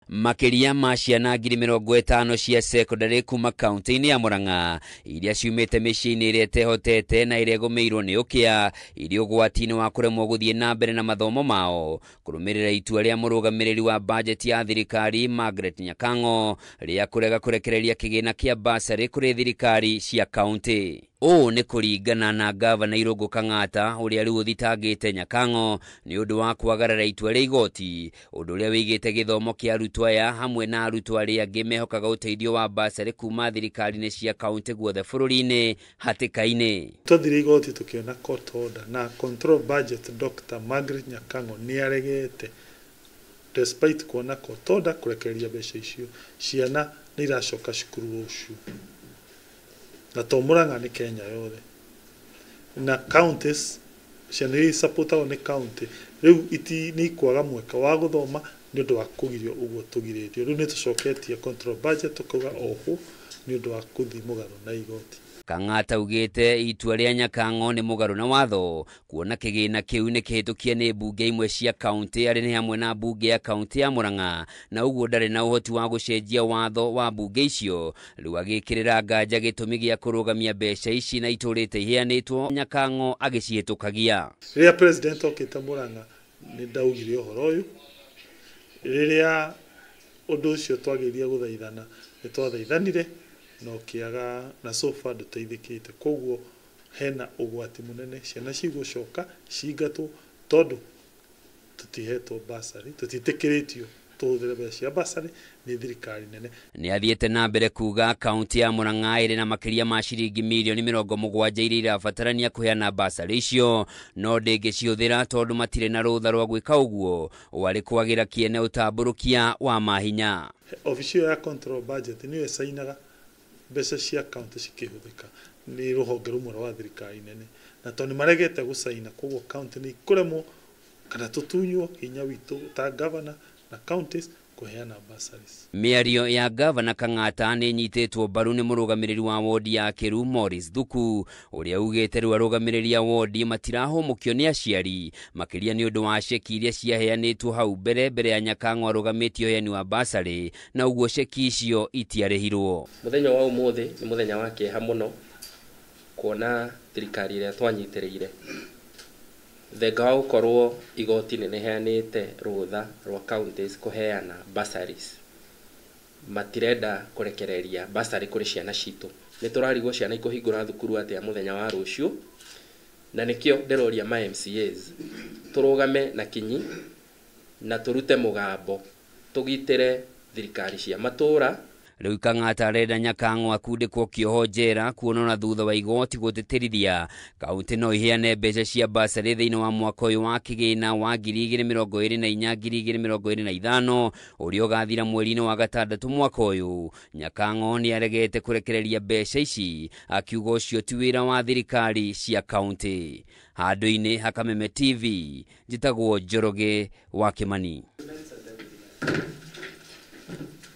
Makĩria ma ciana 50,000 cia secondary kuma kaunti-inĩ ya Murang'a iria ciumĩte mĩciĩ-inĩ ĩrĩa ĩtehotete na ĩrĩa ĩgũmĩirwo nĩ ũkĩa irĩ ũgwati-inĩ wa kũremwo gũthiĩ na mbere na mathomo mao kũrũmĩrĩra itua rĩa mũrũgamĩrĩri wa bajeti ya thirikari Margaret Nyakang'o rĩa kũrega kũrekereria kĩgĩna kĩa basarĩ kũrĩ thirikari cia kaunti. Ũũ nĩ kũringana na gavana Irũngũ Kang'ata ũrĩa rĩu ũthitangĩte Nyakang'o nĩ ũndũ wa kwagarara itua rĩa igoti, ũndũ ũrĩa wĩigĩte gĩthomo kĩa arutwo aya hamwe na arutwo arĩa angĩ mehokaga ũteithio wa basarĩ kuma thirikari-inĩ cia kaunti guothe bũrũri-inĩ hatĩka-inĩ. Twathire igoti tukiona court order na control budget Dr. Margaret Nyakang'o nĩ aregete despite kuona court order kũrekereria mbeca icio, ciana nĩ iracoka cukuru rũciũ na to Murang'a nĩ Kenya yothe na counties ciana iria icapotagwo nĩ county rĩu iti nĩ ikwaga mweke wa gũthoma nĩ ũndũ wa kũgirio ũguo tũgirĩtio. Rĩu nĩ tũcoketie control budget tũkauga oho nĩ ũndũ wa kũthiĩ mũgarũ na igoti. Kang'ata augĩte itua rĩa Nyakang'o nĩ mũgarũ na watho kuona kĩgĩna kĩu nĩ kĩhĩtũkie nĩ mbunge imwe cia kaunti arĩ nĩ hamwe na mbunge ya kaunti ya Murang'a na ũguo ndarĩ na ũhoti wa gũcenjia watho wa mbunge icio. Rĩu agĩkĩrĩra nganja gĩtũmi gĩa kũrũgamia mbeca ici na itũrĩte iheanĩtwo Nyakang'o agĩcihĩtũkagia. Rĩrĩa president okĩte Murang'a nĩ ndaugire ũhoro ũyũ, rĩrĩa ũndũ ũcio twagĩrĩire gũthaithana nĩ twathaithanire na ũkĩaga na so far ndũteithĩkĩte, koguo hena ũgwati mũnene ciana cigũcoka cingatwo tondũ tũtihetwo basarĩ, tũtiĩtĩkĩrĩtio tũhũthĩre mbeca cia basarĩ nĩ thirikari nene. Nĩ athiĩte na mbere kuga kaunti ya Murang'a ĩrĩ na makĩria ma ciringi mirioni 70 iria irabatarania kũheana basarĩ icio no ndĩngĩcihũthĩra tondũ matirĩ na rũtha rwa gwĩka ũguo warĩ kwagĩra kĩene ũtambũrũkia wa mahinya. Obici ĩyo ya control budget nĩyo ĩcainaga mbeca cia county cikĩhũthĩka nĩ rũhonge rũmwe rwa thirikari nene, na tondũ nĩ maregete gũcaina koguo county nĩ ikũremwo kana tũtunywo hinya witũ ta governor na counties kũheana bursaries. Mĩario ya gavana Kang'ata nĩ ĩnyitĩtwo mbaru nĩ mũrũgamĩrĩri wa wodi ya Kĩru Morris Thuku ũrĩa ugĩte rĩu arũgamĩrĩri a wodi matirahũmũkio nĩ aciari makĩria nĩ ũndũ wa ceki iria ciaheanĩtwo hau mbere ya Nyakang'o arũgamĩtie ũheani wa basarĩ na ũguo ceki icio itiarĩhirwo. Mũthenya wa ũmũthĩ nĩ mũthenya wa kĩeha mũno kuona thirikari ĩrĩa twanyitĩrĩire thenga wa gũkorwo igoti nĩ rĩheanĩte rũtha rwa counties kũheana bursaries, matirenda kũrekereria bursary kũrĩ ciana citũ. Nĩ tũrarigwo ciana ikũhingũra thukuru atĩa mũthenya wa rũciũ, na nĩkĩo ndĩroria ma MCAs tũrũgame na kinyi na tũrute mũgambo tũgitĩre thirikari cia matũra. Rĩu Kang'ata arenda Nyakang'o akundĩkwo kĩoho njera kuona ona thutha wa igoti gũtĩtĩrithia kaunti no iheane mbeca cia basarĩ thĩinĩ wa mwaka ũyũ wa kĩgĩna wa 2024 2025 ũrĩa ũgathira mweri-inĩ wa gatandatũ mwaka ũyũ. Nyakang'o nĩ aregete kũrekereria mbeca ici akiuga ũcio ti wĩra wa thirikari cia kaunti. Handũ-inĩ ha Kameme TV njĩtagwo Njoroge wa Kĩmani.